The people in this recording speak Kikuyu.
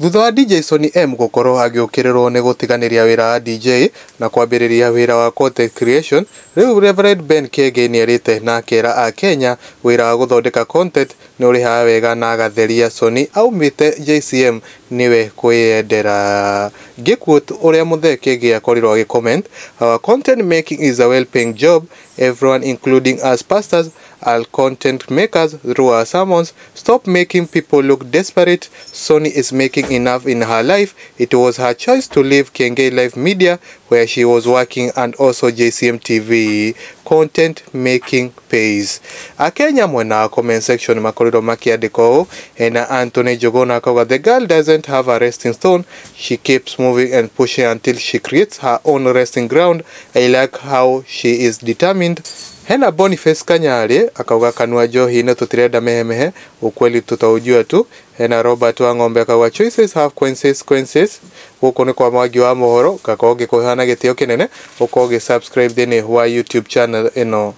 Thutha wa DJ Sonny M gũkorwo agĩũkĩrĩrwo nĩ gũtiganĩria wĩra wa DJ na kwambĩrĩria wĩra wa content creation, rĩu Reverend Ben Kiengei nĩerĩte na akera akenya wĩra wa gũthondeka content nĩ ũrĩhaga wega na agatheria Sonny aumĩte JCM nĩwe kwĩyendera. Ngĩquote ũrĩa Muthee Kiengei akorirwo agĩ comment, "Our content making is a well paying job. Everyone, including us pastors, are content makers through our sermons. Stop making people look desperate. Sonny is making enough in her life. It was her choice to leave Kiengei Live Media, where she was working, and also JCM TV. Content making pays." Akenya mwena wa comment section makorirwo makiandĩka ũũ. Ena Anthony Njuguna akauga, "The girl doesn't have a resting stone. She keeps moving and pushing until she creates her own resting ground. I like how she is determined." Hena Boniface Kanyari akauga, "Kanua njohi-inĩ, tũtirenda mehemehe, ukweli tutaujua tu." Hena Robert wa Ng'ombe akauga, "Choices have consequences." Gũkũ nĩ kwa Mwangi wa Mohoro, ngakorwo ngĩkũheana gĩtĩo kĩnene ũkorwo ũgĩ subscribe thĩinĩ wa YouTube channel ĩno.